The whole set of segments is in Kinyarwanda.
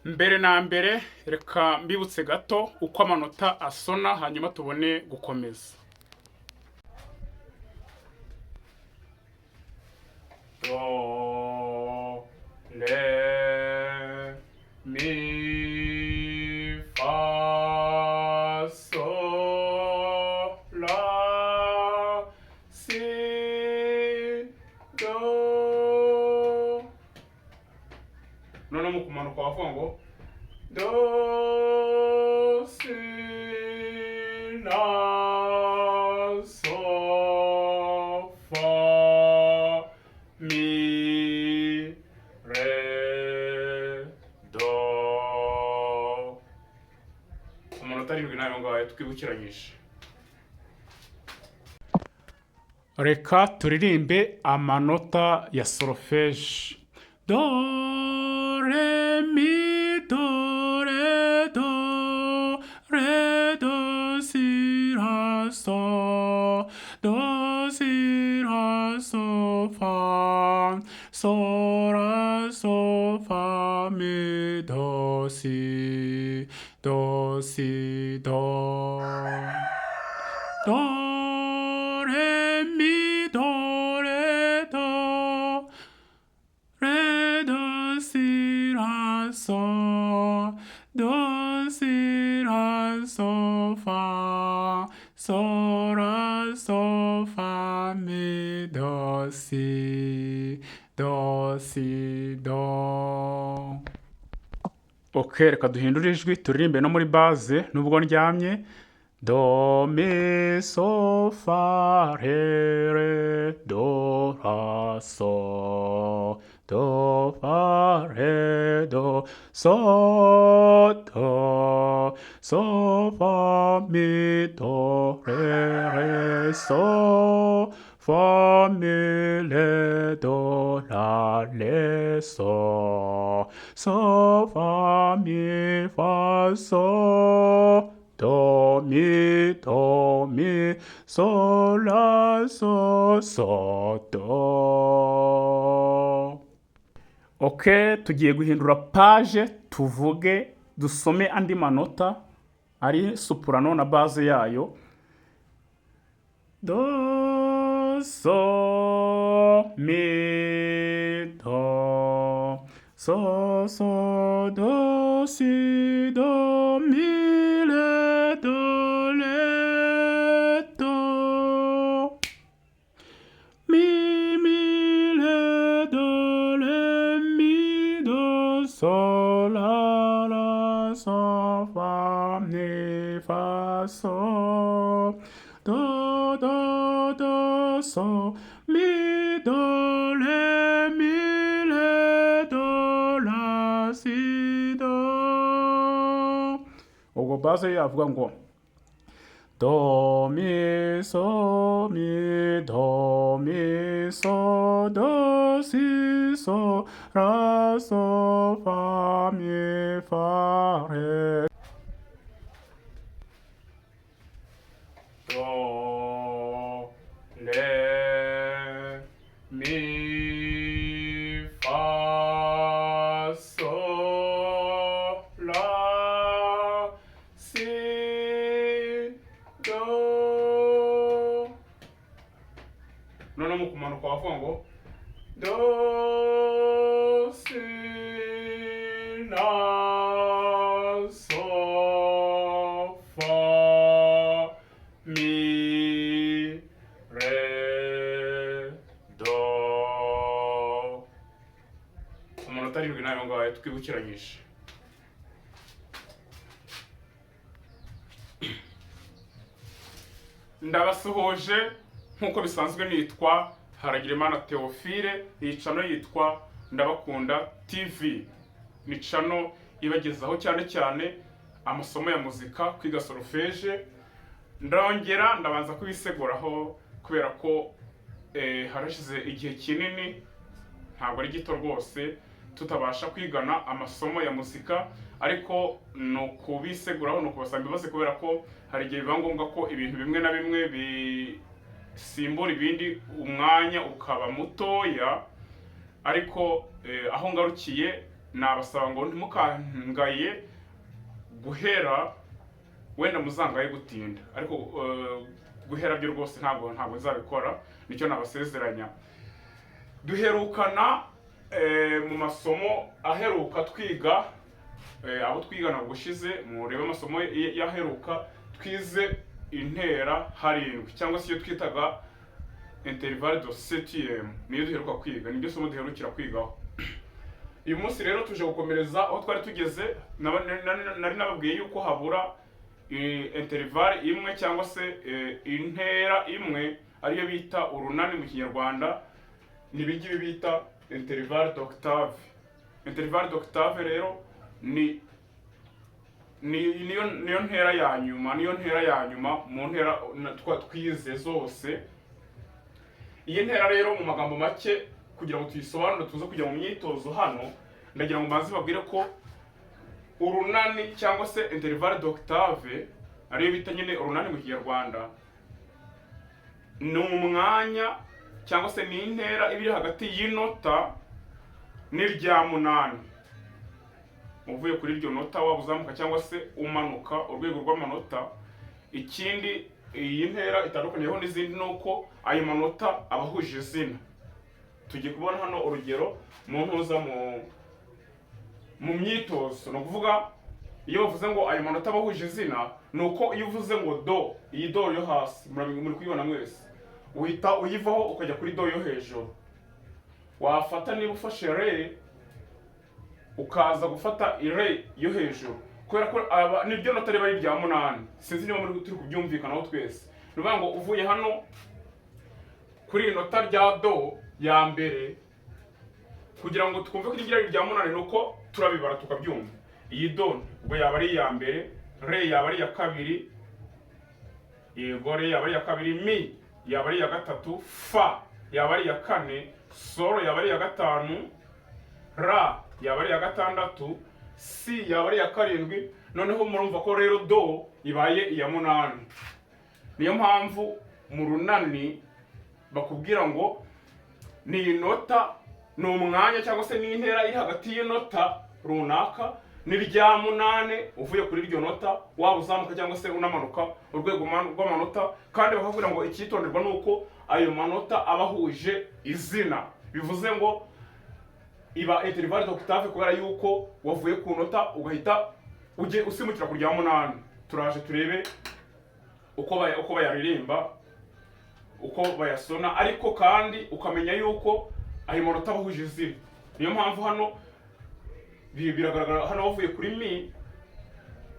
Mbere na mbere, reka mbibutse gato uko amanota asona, hanyuma tubone gukomeza. Do, re, mi, fa, sol, la, si, do. Noneho mu kumanuka wavuga ngo do, si, la, sol, fa, mi, re, do. Amanota 7 n'ayo ngayo twibukiranyije. Reka turirimbe amanota ya solfège. Do, re, mi, do, re, do, re, do, si, la, sol, do, si, la, sol, fa, sol, la, sol, fa, mi, do, si, do, si, do. Do, re, mi, do, re, do, re, do, si, la, sol, do, si, la, sol, fa, sol, la, sol, fa, mi, do, si, do, si, do. Ok, reka duhindure ijwi, turirimbe no muri basse nubwo ndyamye. Do, mi, sol, fa, re, re, do, la, sol, do, fa, re, do, sol, do, sol, fa, mi, do, re, re, sol, fa, mi, re, do, la, re, sol, sol, fa, mi, fa, sol, do, mi, do, mi, sol, la, sol, sol, do. Ok, tugiye guhindura page, tuvuge, dusome andi manota ari soprano na basse yayo. Do, sol, mi, do, sol, sol, do, si, do, mi, re, do, re, do. Mi, mi, re, do, re, mi, do, sol, la, la, sol, fa, mi, fa, sol, do, do, do, sol, mi, do, re, mi, re, do, la, si, do. Ubwo basse yavuga ngo do, mi, sol, mi, do, mi, sol, do, si, sol, la, sol, fa, mi, fa, re. Do, re, mi, fa, sol, la, si, do. Noneho mu kumanuka wavuga ngo do, si, la, sol, fa, mi, re, do. Amanota 7 n'ayo ngayo twibukiranyije. Ndabasuhuje nk'uko bisanzwe, nitwa Haragirimana Theophile. Iyi channel yitwa Ndabakunda TV, ni channel ibagezaho cyane cyane amasomo ya muzika, kwiga solfège. Ndongera ndabanza kubiseguraho kubera ko harashize igihe kinini, ntabwo ari gito rwose, tutabasha kwigana amasomo ya muzika, ariko ni ukubiseguraho, ni ukubasaba imbabazi kubera ko hari igihe biba ngombwa ko ibintu bimwe na bimwe bisimbura ibindi, umwanya ukaba mutoya. Ariko aho ngarukiye Nabasaba ngo ntimukangaye guhera, wenda muzangaye gutinda, ariko guhera byo rwose ntabwo nzabikora, nicyo nabasezeranya. Duherukana mu masomo aheruka twiga, abo twigana ubushize, murebe amasomo yaheruka, twize intera harindwi cyangwa se iyo twitaga intervalle de septième. Niyo duheruka kwiga, niryo somo duherukira kwigaho. Uyu munsi rero tuje gukomereza aho twari tugeze. Nari nababwiye yuko habura intervalle imwe cyangwa se intera imwe, ariyo bita urunani mu Kinyarwanda. Ni ibingibi bita intervalle d'octave. Intervalle d'octave rero ni niyo ntera ya nyuma, niyo ntera ya nyuma mu ntera twize zose. Iyi ntera rero, mu magambo make, kugira ngo tuyisobanure tuze kujya mu myitozo hano, ndagira ngo mbanze babwire ko urunani cyangwa se intervalle d'octave, ariyo bita nyine urunani mu Kinyarwanda, ni umwanya cyangwa se ni intera iba iri hagati y'inota n'irya munani uvuye kuri iryo nota, waba uzamuka cyangwa se umanuka urwego rw'amanota. Ikindi iyi ntera itandukaniyeho n'izindi ni uko ayo manota aba ahuje izina. Tugiye kubona hano urugero mu ntuza mu myitozo. Ni ukuvuga, iyo bavuze ngo ayo manota aba ahuje izina, ni uko iyo uvuze ngo do, iyi do yo hasi muri kuyibona mwese, uhita uyivaho ukajya kuri do yo hejuru. Wafata, niba ufashe re, ukaza gufata ire yo hejuru, kubera ko aba niryo nota riba ari irya munani. Sinzi niba muri turi kubyumvikanaho twese. Ni ukuvuga ngo uvuye hano kuri iri nota rya do ya mbere, kugira ngo twumve ko iryo ari irya munani, ni uko turabibara tukabyumva. Iyi do ubwo yaba ari iya mbere, re yaba ari iya kabiri, yego, re yaba ari iya kabiri, mi yaba ari iya gatatu, fa yaba ari iya kane, soro yaba ari iya gatanu, ra yaba ari iya gatandatu, si yaba ari iya karindwi. Noneho murumva ko rero do ibaye iya munani. Niyo mpamvu mu runani bakubwira ngo ni inota, ni umwanya cyangwa se ni intera iri hagati y'inota runaka n'irya munani uvuye kuri iryo nota, waba uzamuka cyangwa se unamanuka urwego rw'amanota. Kandi bakakubwira ngo icyitonderwa ni uko ayo manota aba ahuje izina. Bivuze ngo iba intervalle d'octave kubera yuko wavuye ku nota ugahita ujye usimukira ku rya munani. Turaje turebe uko bayaririmba, uko bayasona, ariko kandi ukamenya yuko ayo manota aba ahuje izina. Niyo mpamvu hano biragaragara hano, wavuye kuri mi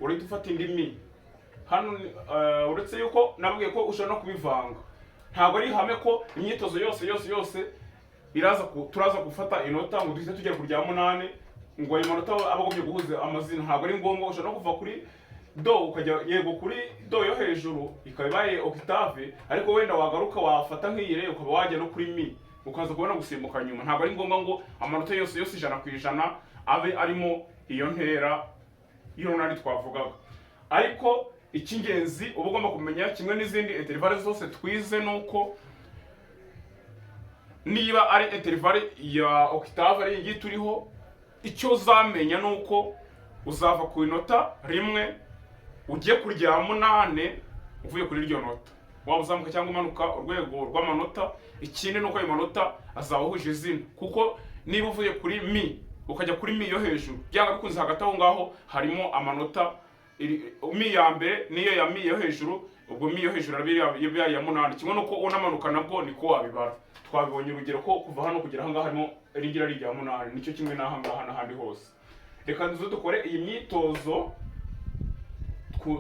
urahita ufata indi mi hano. Uretse yuko nabwiye ko ushobora no kubivanga, ntabwo ari ihame ko imyitozo yose yose yose turaza gufata inota ngo duhite tugera ku rya munani, ngo ayo manota aba agombye guhuza amazina. Ntabwo ari ngombwa. Ushobora no kuva kuri do ukajya, yego, kuri do yo hejuru ikaba ibaye octave, ariko wenda wagaruka wafata nk'iyi re, ukaba wajya no kuri mi, ukaza kubona gusimbuka nyuma. Ntabwo ari ngombwa ngo amanota yose yose 100% abe arimo iyo ntera y'urunani twavugaga. Ariko icy'ingenzi uba ugomba kumenya, kimwe n'izindi intervalle zose twize, ni uko niba ari intervalle ya octave, ari iyi ngiyi turiho, icyo uzamenya ni uko uzava ku inota rimwe ujye ku rya munane uvuye kuri iryo nota, waba uzamuka cyangwa umanuka urwego rw'amanota. Ikindi ni uko ayo manota azaba ahuje izina, kuko niba uvuye kuri mi ukajya kuri mi yo hejuru, byanga bikunze hagati aho ngaho harimo amanota mi ya mbere niyo ya mi yo hejuru. Ubwo mi yo hejuru araba iba iya munani. Kimwe nuko unamanuka nabwo niko wabibara. Twabibonye urugero ko kuva hano kugera aha ngaha harimo rigira ari irya munani. Nicyo kimwe n'aha ngaha n'ahandi hose. Reka tuze dukore iyi myitozo,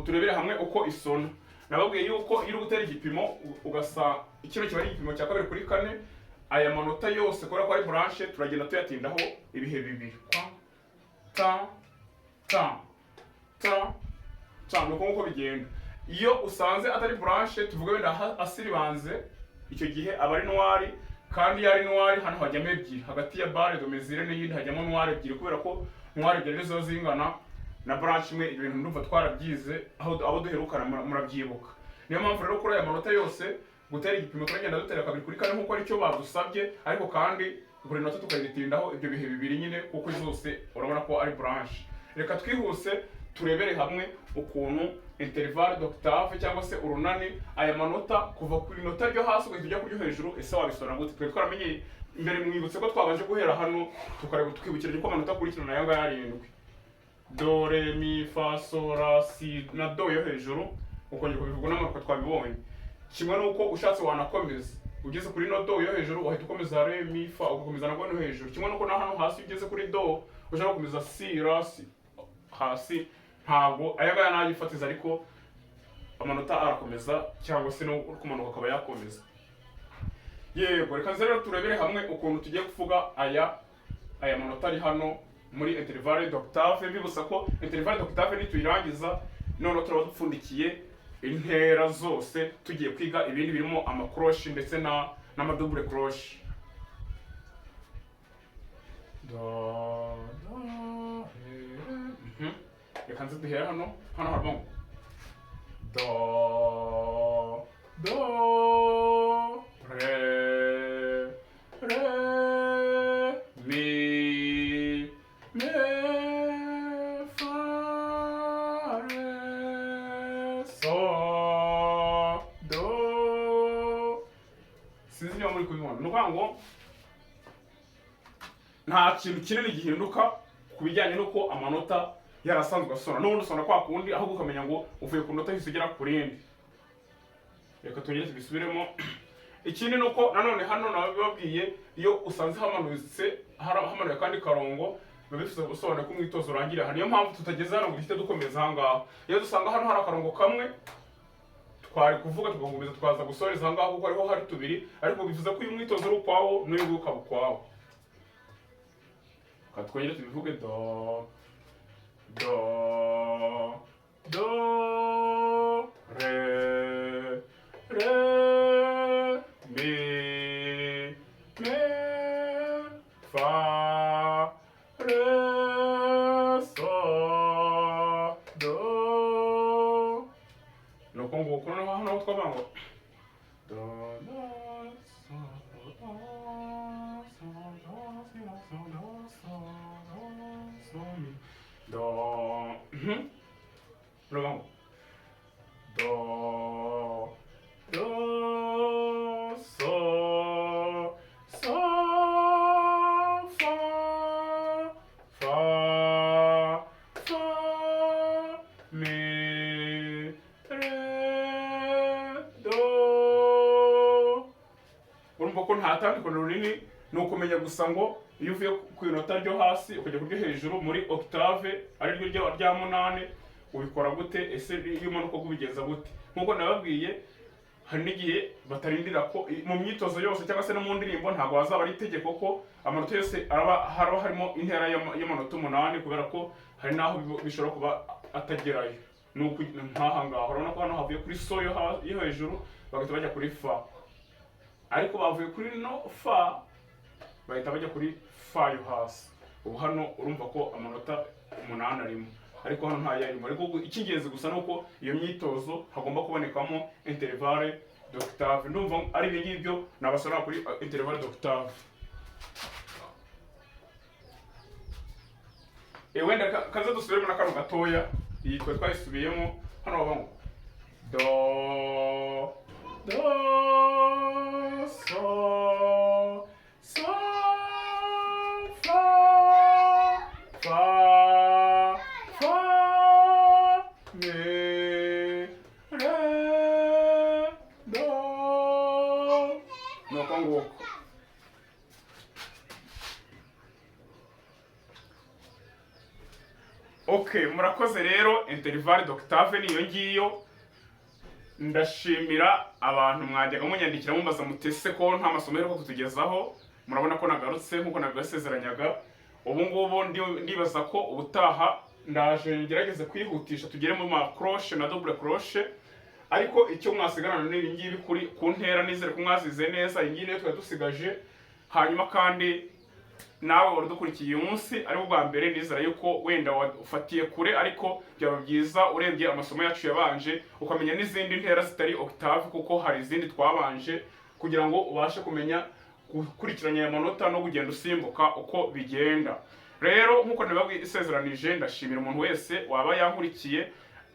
turebere hamwe uko isona. Nababwiye yuko iyo uri gutera igipimo ugasa kino kiba ari igipimo cya 2/4. Aya manota yose, kubera ko ari blanche, turagenda tuyatindaho ibihe bibiri: kwa, ta, ta, ta, ta. Ni uko nguko bigenda. Iyo usanze atari blanche, tuvuge wenda asiribanze, icyo gihe aba ari noire. Kandi iyo ari noire, hano hajyamo ebyiri hagati ya barre de mesure n'iyindi, hajyamo noire ebyiri, kubera ko noire ebyiri nizo zingana na blanche imwe. Ibyo bintu ndumva twarabyize aho abo duherukana, murabyibuka. Niyo mpamvu rero kuri aya manota yose gutera igipimo turagenda dutera 2/4 nk'uko aricyo badusabye, ariko kandi Buri nota tukaritindaho ibyo bihe bibiri nyine, kuko zose urabona ko ari branche. Reka twihuse turebere hamwe ukuntu intervalle d'octave cyangwa se urunani, aya manota kuva ku inota ryo hasi ugahita ujya kuryo hejuru, ese wabisona gute? Twari twaramenye mbere, mwibutse ko twabanje guhera hano tukareba, tukibukiranya ko amanota akurikirana aya ngaya arindwi: do, re, mi, fa, sol, la, si na do yo hejuru. Ukongera kubivuga n'amanuka, twabibonye. Kimwe n'uko ushatse wanakomeza, ugeze kuri no do yo hejuru wahita ukomeza re, mi, fa, ugakomeza na no hejuru. Kimwe n'uko na hano hasi ugeze kuri do ushobora gukomeza si, la, si hasi. Ntabwo aya ngaya nayifatiza, ariko amanota arakomeza cyangwa se no kumanuka akaba yakomeza. Yego, reka nze rero turebere hamwe ukuntu tugiye kuvuga aya manota ari hano muri intervalle d'octave. Mbibutsa ko intervalle d'octave nituyirangiza, noneho turaba dupfundikiye intera zose, tugiye kwiga ibindi birimo ama croches ndetse na n'ama double croche. Do, do, re. Reka nze duhere hano. Hano harimo ngo do, do, re, re, mi, mi, fa, re, sol, do. Sinzi niba muri kubibona. Ni ukuvuga ngo nta kintu kinini gihinduka ku bijyanye n'uko amanota yarasanzwe asona. N'ubundi usona kwa kundi, ahubwo ukamenya ngo uvuye ku nota hise ugera ku rindi. Reka tongere tubisubiremo. Ikindi ni uko nanone hano nabibabwiye, iyo usanze hamanutse, hamanuye akandi karongo, biba bifite ubusobanuro ko umwitozo urangira aha. Niyo mpamvu tutageze hano ngo duhite dukomeza aha ngaha. Iyo dusanga hano hari akarongo kamwe, twari kuvuga tugakomeza, twaza gusoreza aha ngaha kuko hariho hari tubiri. Ariko bivuze ko uyu mwitozo uri ukwawo, n'uyu nguyu ukaba ukwawo. Reka twongere tubivuge: do, do, do, re, re, mi, mi, fa, re, sol, do. Ni uko nguko. Noneho hano twavuga ngo do, do, sol, do, sol, do, si, la, sol, do, sol, do, sol, mi, do. Uravuga ngo do, do, sol, sol, fa, fa, fa, mi, re, do. Urumva ko nta tandukaniro rinini, ni ukumenya gusa ngo iyo uvuye ku inota ryo hasi ukajya ku ryo hejuru muri octave, ari ryo rya munani, ubikora gute? Ese iyo umanuka ubigenza gute? Nk'uko nababwiye, hari n'igihe batarindira ko mu myitozo yose cyangwa se no mu ndirimbo, ntabwo hazaba ari itegeko ko amanota yose araba haraba harimo intera y'amanota 8, kubera ko hari n'aho bishobora kuba atagerayo. Ni uku nk'aha ngaha urabona ko hano havuye kuri so yo hejuru bagahita bajya kuri fa, ariko bavuye kuri no fa bahita bajya kuri fa yo hasi. Ubu hano urumva ko amanota 8 arimo, ariko hano ntayo arimo. Ariko icy'ingenzi gusa ni uko iyo myitozo hagomba kubonekamo intervalle d'octave. Ndumva ari ibyo ngibyo nabasora kuri intervalle d'octave. Wenda kaze dusubiremo na kano gatoya, iyi twe twayisubiyemo. Hano baba ngo do, do, sol, sol, fa, fa, fa, mi, re, do. Ni uko nguko. Okay, murakoze rero. Intervalle d'octave niyo ngiyo. Ndashimira abantu mwajyaga munyandikira mumbaza mutese ko nta masomo aheruka kutugezaho. Murabona ko nagarutse nk'uko nabibasezeranyaga. Ubu ngubu ndibaza ko ubutaha ndaje ngerageze kwihutisha tugere mu ma croche na double croche. Ariko icyo mwasigarana ni ibi ngibi kuri ku ntera. Nizere ko mwazize neza. Iyi ngiyi niyo twari dusigaje. Hanyuma kandi nawe wari udukurikiye uyu munsi ari bwa mbere, nizera yuko wenda ufatiye kure, ariko byaba byiza urebye amasomo yacu yabanje, ukamenya n'izindi ntera zitari octave, kuko hari izindi twabanje, kugira ngo ubashe kumenya. Gukurikiranya aya manota no kugenda usimbuka uko bigenda. Rero nk'uko nabibabwisezeranije, ndashimira umuntu wese waba yankurikiye,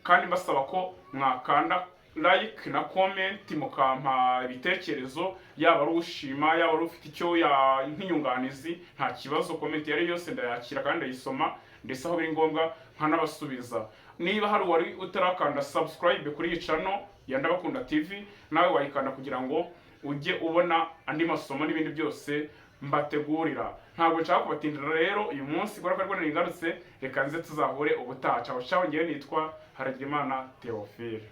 kandi mbasaba ko mwakanda like na comment, mukampa ibitekerezo, yaba ari ushima, yaba ari ufite icyo ya nk'inyunganizi, nta kibazo. Comment iyo ari yo yose ndayakira kandi ndayisoma, ndetse aho biri ngombwa nkanabasubiza. Niba hari uwari utarakanda subscribe kuri iyi channel ya Ndabakunda TV, nawe wayikanda kugira ngo ujye ubona andi masomo n'ibindi byose mbategurira. Ntabwo nshaka kubatindira rero uyu munsi, kubera ko ariko nari. Reka nze tuzahure ubutaha. Ciao ciao, ngewe nitwa Haragirimana Theophile.